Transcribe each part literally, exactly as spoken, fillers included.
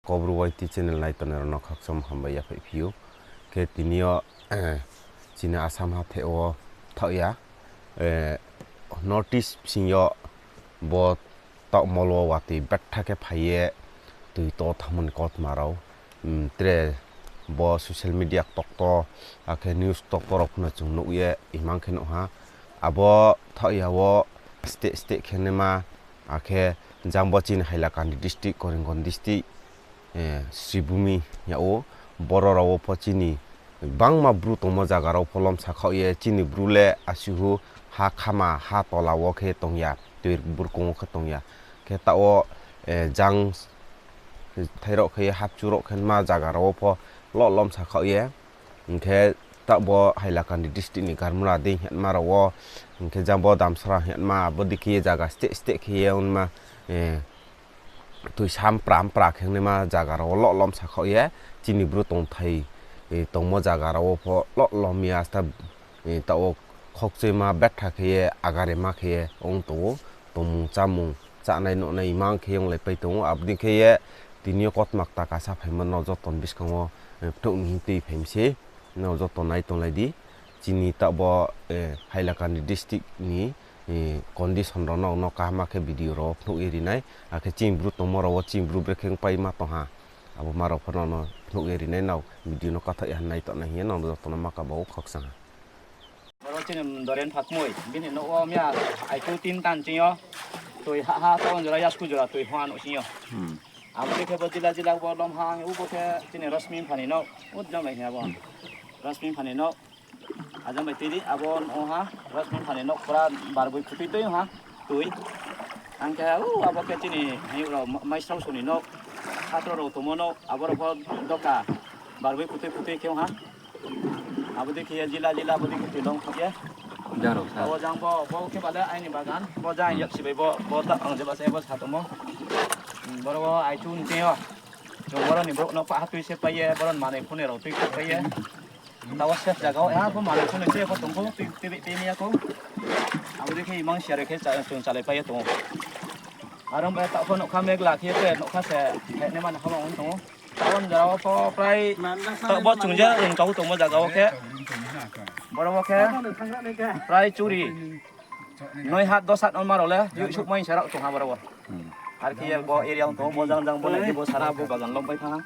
Kaubru Y T channel naitongnai rao no khakchangmo hambai yaphaih phi ou. Khe tini yo, eh, chini Assam hathái wo thaoh ya, eh, North East bsing yo bo taoh mol wo watoi betha khe phai ye toi to thanngmo ni kautma rao, mm, tre bo social media ktokto, akhe news ktokto rao pho no chung nuh ye imang khe nuh ha. Abo thaoh ya wo state state khe naima, akhe jang bo chini Hailakandi district, Karimganj district, eh, Sribhumi yag ou, boro rao wo pho chini bangma Bru tongmo zaga rao pho lomsa khaoh ye, chini Bru le asuhu ha khama, ha tola wo khe tong ya, toi burkong wo khe tong ya. Khe taoh wo, eh, jang thai rao khe ye, hapchu rao khe ma zaga rao wo pho lo lomsa khaoh ye. Hing khe taoh bo Hailakandi district ni Garmura dei hingma rao wo, hing khe jang bo Damsara hingma, abo dei khe ye zaga state state khe ye ongma, eh, toi sampra mpra khe ongnaima zaga rao wo lo lomsa khaoh ye, chini Bru tongthai, eh, tongmo zaga rao wo pho lo lom ya sta, eh, taoh wo khokchoima betha khe ye, agarema khe ye ong tong ou, tongmung chámung, chánai nuhnai imang khe ye onglaipai tong ou, abo dei khe ye tini yo kautma kta kasa phaimo no joto ni buskang wo, eh, phnuh ni hing tui phai mi se, nrao joto nai tonglai di. Chini taoh bo, eh, Hailakandi district ni, eh, condition rao no, no kaham khe video rao phnuh ye ri nai. Akhe chini Bru tongmo rao wo chini Bru brekhe ongpai ma tong ha, abo ma rao pho no, no phnuh ye ri nai, nrao video no kathaoh ya nai tongnai hing ye nrao joto no ma kaba wo khakchang ha. Oro chini Doren Phakmoi, bini nouh wo mia aichu tin tan ching yo toi hah ha, taoh jora yasku jora toi hah nouh sing yo. Abo dei khe bo jila jila bo lom ha, ubo khe chini Rosmi mpha ni nouh, ujang bai hing abo. Rosmi mpha ni nouh, ajang bai tui di, abo ong ha, Rosmi mpha ni nouh pura barboi khutui tui ong ha, toi. Ang khe, u, abo khe chini hing rao ma-, maisrao song ni nouh, satro rao tongmo nouh, abo rao pho doka, barboi khutui khutui khe ong ha. Abo dei khe ye jila jila, abo dei khe toi lom khe ye. Abo jang bo, bo khe bale aini bagan, bo jang yaksi bai bo, bo ta ang jeba se bo sa tongmo. Boro wo aichu ni tei yo. Chung boro ni brouh no pah ha tui se pai ye, boro ni manoi phone rao tui khe pai ye. Taoh wo safe zaga wo, ha, bo manoi phone se pho tong khou, tui, tui bai tui mi ya khou. Abo dei khe imang siya re khe cha-, chung chalai pai ye tong ou. Aro bai taoh pho nougkha megla khe ye, nougkha se, heh, ne mani hamya ong tong ou. Taoh jora wo pho prai, taoh bo chung je rung chau tongmo zaga wo khe, boro wo khe, prai churi, noi hat, dos hat no ma rao le, youh souhmai se rao tong ha boro wo. Arkhe ye bo area ong tong ou, bo jang jang bo nai di, bo sara bo bagan lompai thanng ha.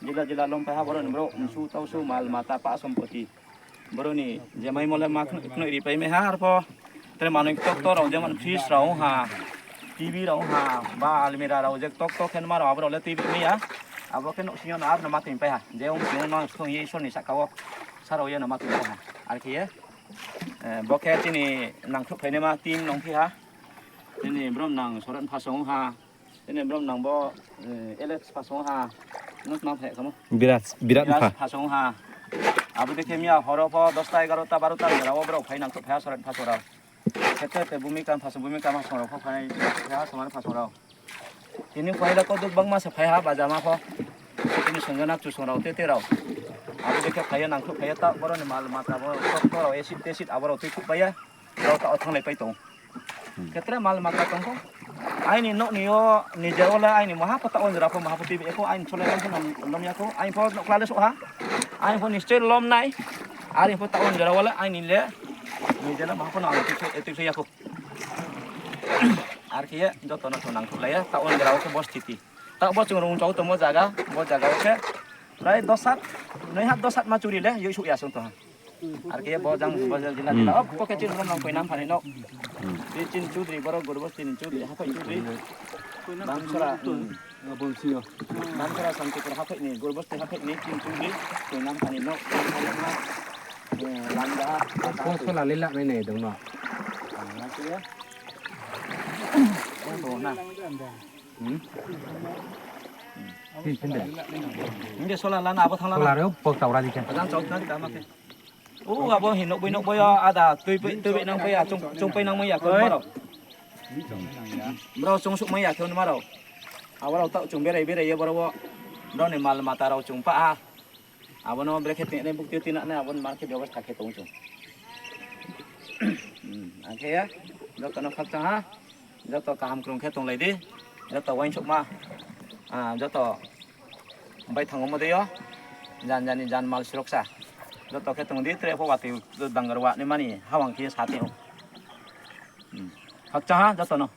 Jila jila lompai ha, boro ni brouh, msu tausu, mal mata, pah sompoti. Boro ni je maimo le ma khnoih, khnoih ri pai mai ha, arpho tre manoi ktokto rao, jemon fridge rao ong ha, T V rao ong ha, ba almirah rao je ktokto khe nma rao, abo rao le tui bai mai ya. Abo khe nouhsing yo no aro no ma toing pai ha. Je ong sing yo no thong ye Isor ni sahka wo sa rao ye no ma toing pai ha. Arkhe ye, eh, bo khe chini nangkhruh phainaima team nong phi ha. Chini brom nang Soren Phasong ha. Chini brom nang bo, eh, Alex Phasong ha. Nung tma phai kamo? Birat, Birat Birat Pha. Phasong ha. Abo dei khe miya horo pho dosta, egarota, barota ni rao wo brao phai nangkhruh phai ha Soren Phasong rao. Khe te te Bhumika Phasong, Bhumika Phasong rao pho phai, phai ha Soren Phasong rao. Tini phai le kau duk bangma se phai ha, bajama pho. Tini Sonjona Chusong rao, te te rao. Abo dei khe phai ye nangkhruh phai ye ta, boro ni mal mata bo, doctor rao, acid, acid, abo rao tui khruh pai ye. Rao ta o thannglai pai tong. Khe tre mal mata tong khou. Aini nouh ni yo, nije wo le aini maha pho ta o jora pho maha pho tui bai ya khou, aini sole lom pho lom ya khou, aini pho nouhkla le souh ha. Aini pho nischoi lom nai. Aini pho ta o jora wo le aini le, nije le maha pho no ang tui khe, tui khe ya khou. Arkhe ye joto no chung nangkhruhlai ye, ta o jora wo khe bo sthiti. Ta bo chung rung chau tongmo zaga, bo zaga wo khe prai dos hat, noi hat dos hat ma churi le youh souh ya song tong ha. Arkhe bo jang bo jila jila. O bo khe chini brom nang Koinam Pha ni nouh. Tei chini Chudri, boro Gurbosti ni Chudri, haphai Chudri. Damsora, Damsora Santipur haphai ni, Gurbosti haphai ni chini Chudri, Koinam Pha ni nouh. Landa ha. Sola lila nai nai dong no. Nang sih ya. Ong tong na. Hing khe sola lana abo thangla. Sola reo pok taura di khe. Ajang chau na di kama khe. O abo hin nouhboi nouhboi yo ada tui bai, tui bai nang pai ya, chung, chung pai nang mai ya khe ma rao. Brao chung souhmai ya khe ma rao. Abo rao taoh chung berai berai ye boro wo. Brao ni mal mata rao chung pah ha. Abo no brekhe tini bukti tini na abo ni ma khe bebostha khe tong chung. Ang khe ye, joto no khakchang ha. Joto kaham krung khe tonglai di. Joto uaingsouhma. Ah, joto Bai thanngmo dei yo, jan jani jan mal suroksa. Joto khe tong di, tre pho watoi dangar wa naimani hawang khe sa tong ou. Khakchang ha joto no.